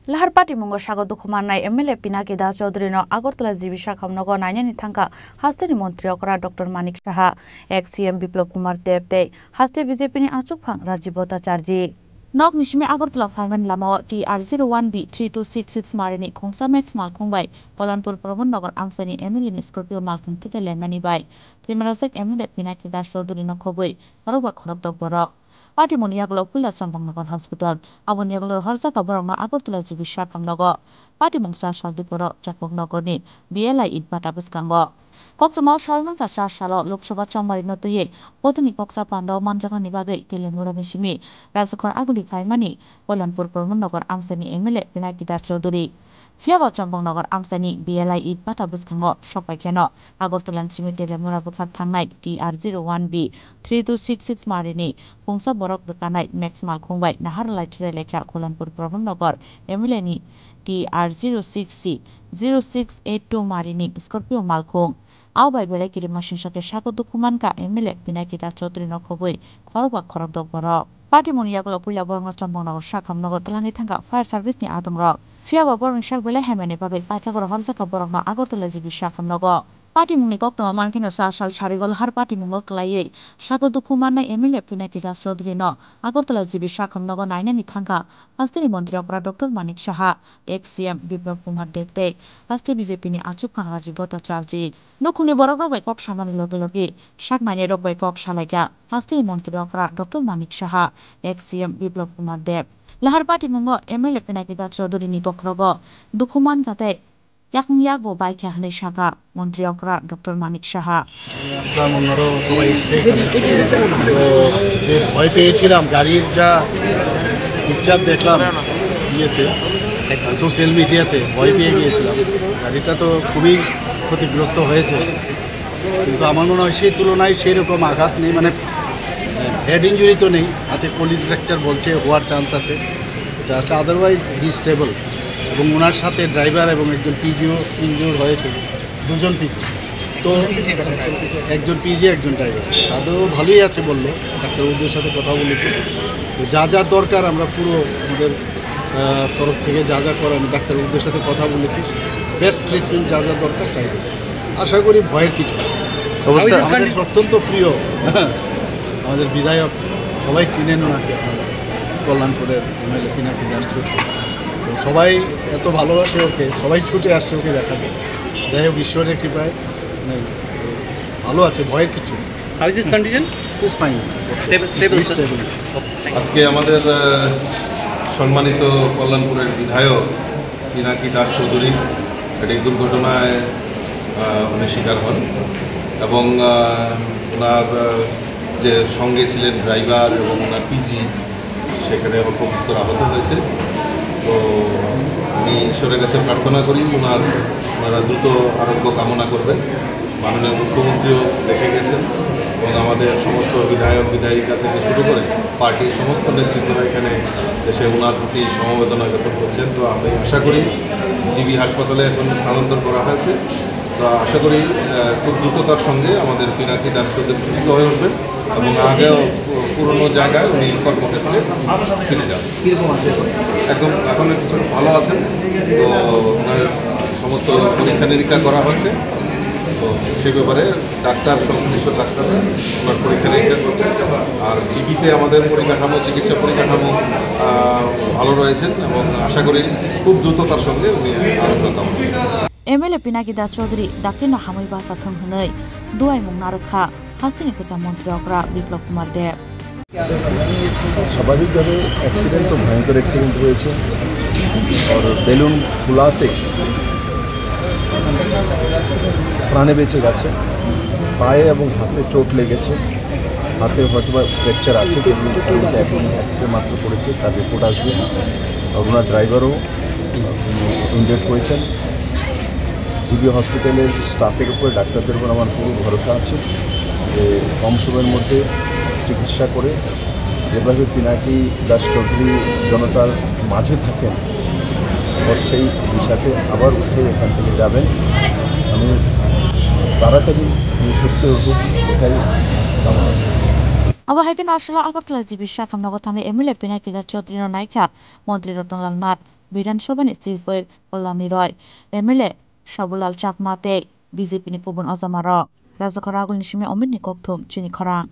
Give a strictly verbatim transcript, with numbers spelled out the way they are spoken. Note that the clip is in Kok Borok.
Lahar patimungo sago dukhu mannai M L A Pinaki Das Chaudhary no Agartala G B Sakham nogo nainani thangkha hasteni montri okra Doctor Manik Saha, ex C M Biplab Kumar Deb tei haste B J P ni achukphang Rajiv Bhattacharjee. Nokni simi Agartala phaimani lamao T R zero one B three two six six marini khungsa Max Malkhung bai Kolanpur Pramod Nagar amchaini M L A ni Scorpio malkhung tete lemani bai Twimarajak M L A Pinaki Das Chaudhary no khobwi khorokba khorokdok borok. Patimungni yagulo puila Champaknagar Hospital, aboni yagulo horjak borokno Agartala G B Sakham nogo. Patimung cha sal diporo Chapaknagarni B L I Itbata bwskango. Koktwmao salmangkha cha salo Lok Sabha chongmarino twiwi bodoni kokcha pandao manjaknani bagwi Telemurani simi Rajkhor aguli phaimani Kolanpur Pramod Nagar amchaini M L A Pinaki Das Chaudhary. Phiya bo Champaknagar amchaini B L I Itbata bwskango sokpaikheno Agartala ni simi Telemura bwkhak thangnai T R zero one B three two six six marini khungsa borok rwkanai Max Malkhung bai naharlai thwilailai kha Kolanpur Pramod Nagar M L A ni T R zero six C zero six eight two marini Scorpio malkhung. Abo bai belai kirima singsa khe sago dukhu mankha M L A Pinaki Das Chaudhary no khobwi khorokba khorokdok borok. Patimungni yagulo puila borokno Champaknagar Sakham nogo twlangwi thangkha fire service ni adongrok. Phiya bo borokni sak belai hamyani bagwi paithakgoro horjakha borokno Agartala G B Sakham nogo. Patimungni koktwma mankheno cha sal sarigo Lahar patimungo kwlaiwi sago dukhu mannai M L A Pinaki Das Chaudhary no Agartala G B Sakham nogo nainani thangkha hasteni montri okra Doctor Manik Saha, ex C M Biplab Kumar Deb tei haste B J P ni achukphang Rajiv Bhattacharjee. Nukhungni borokrok bai kok samani logi logi sak nainairok bai kok salaikha hasteni montri okra Doctor Manik Saha, ex C M Biplab Kumar Deb. Lahar patimungo M L A Pinaki Das Chaudhary ni bokhorogo dukhu mankha tei yakung yakbo baikha hwnwi sakha montri okra Doctor Manik Saha. আমরা অন্যরাও সবাই এসেছে এখানে। তো যে ভয় পেয়েছিলাম, গাড়ির যা পিকচার দেখলাম ইয়েতে, সোশ্যাল মিডিয়াতে, ভয় পেয়ে গিয়েছিলাম। গাড়িটা তো খুবই ক্ষতিগ্রস্ত হয়েছে, কিন্তু আমার মনে হয় সেই তুলনায় সেই রকম আঘাত নেই, মানে হেড ইঞ্জুরি তো নেই, হাতে পুলিশ ফ্র্যাকচার বলছে, হওয়ার চান্স আছে, এটা আসলে আদারওয়াইজ হি স্টেবল। এবং ওনার সাথে ড্রাইভার এবং একজন পিজিও ইনজুর হয়েছে, দুজন পিজি। তো একজন পিজি, একজন ড্রাইভার। তাদেরও ভালোই আছে বললো, ডাক্তারবাবুদের সাথে কথা বলেছি। তো যা যা দরকার আমরা পুরো আমাদের, আহ, তরফ থেকে যা যা করার, আমি ডাক্তারবাবুদের সাথে কথা বলেছি। বেস্ট ট্রিটমেন্ট যা যা দরকার তাই দেবো। আশা করি ভয়ের কিছু নেই। অবস্থা আমাদের অত্যন্ত প্রিয় আমাদের বিধায়ক, সবাই চিনেন ওনাকে, আপনারা কল্যাণপুরের এমএলএ পিনাকি দাস চৌধুরী। তো সবাই এত ভালোবাসে ওকে, সবাই ছুটে আসছে ওকে দেখাতে। যাই হোক, ঈশ্বরের কৃপায় মানে ভালো আছে, ভয়ের কিছু নেই। How is his condition? He's fine. Stable, stable, sir. He's stable. আজকে আমাদের, আহ, সম্মানিত কল্যাণপুরের বিধায়ক পিনাকি দাস চৌধুরী একটি দুর্ঘটনায়, আহ, উনি শিকার হন এবং, আহ, ওনার, আহ, যে সঙ্গে ছিলেন ড্রাইভার এবং ওনার পিজি, সেখানে অল্প বিস্তর আহত হয়েছে। তো আমি ঈশ্বরের কাছে প্রার্থনা করি ওনার, ওনারা দ্রুত আরোগ্য কামনা করবেন। মাননীয় মুখ্যমন্ত্রীও দেখে গেছেন এবং আমাদের সমস্ত বিধায়ক বিধায়িকা থেকে শুরু করে পার্টির সমস্ত নেতৃত্বরা এখানে এসে ওনার প্রতি সমবেদনা জ্ঞাপন করছেন। তো আমি আশা করি জিবি হাসপাতালে এখন স্থানান্তর করা হয়েছে। তো আশা করি, আহ, খুব দ্রুততার সঙ্গে আমাদের পিনাকি দাস চৌধুরী সুস্থ হয়ে উঠবেন এবং আগেও পু-, পুরনো জায়গায় উনি কর্মক্ষেত্রে ফিরে যান। কীরকম আছে এখন? একদম এখন কিছু ভালো আছেন। তো ওনার সমস্ত পরীক্ষা নিরীক্ষা করা হয়েছে। তো সে ব্যাপারে ডাক্তার, সংশ্লিষ্ট ডাক্তাররা ওনার পরীক্ষা নিরীক্ষা করছেন। আর জিবিতে আমাদের পরিকাঠামো, চিকিৎসা পরিকাঠামো, আহ, ভালো রয়েছেন এবং আশা করি খুব দ্রুততার সঙ্গে উনি আরোগ্য লাভ করবেন। M L A Pinaki Das Chaudhary dakti no hamwi bacha thwng hwnwi duaimung narwkha hasteni kwcham montri okra Biplab Kumar Deb. স্বাভাবিকভাবে অ্যাক্সিডেন্ট তো ভয়ঙ্কর অ্যাক্সিডেন্ট হয়েছে, আর বেলুন ফুলাতে প্রাণে বেঁচে গেছে। পায়ে এবং হাতে চোট লেগেছে, হাতে হয়তো বা ফ্র্যাকচার আছে, কিন্তু এখন এক্স রে মাত্র করেছে, তার রিপোর্ট আসবে। আর ওনার ড্রাইভারও ইনজুর্ড হয়েছেন। জিবি হসপিটালের স্টাফের উপরে, ডাক্তারদের উপর আমার পুরো ভরসা আছে যে কম সময়ের মধ্যে চিকিৎসা করে যেভাবে পিনাকি দাস চৌধুরী জনতার মাঝে থাকেন, অবশ্যই বিষাকে আবার উঠে এখান থেকে যাবেন। আমি তাড়াতাড়ি উনি সুস্থ হয়ে উঠুক, এটাই কামনা করি। Abo hai kheno aswk Agartala G B Sakham nogo thangwi M L A Pinaki Das Chaudhary no naikha montri Ratan Lal Nath. Bidhan Sabha ni Chief Whip Kalani Roy, M L A Sabulal Chakma tei B J P ni kubun ojamarok. Rajakhor Agulni simi Amit ni kokthum chini khorang.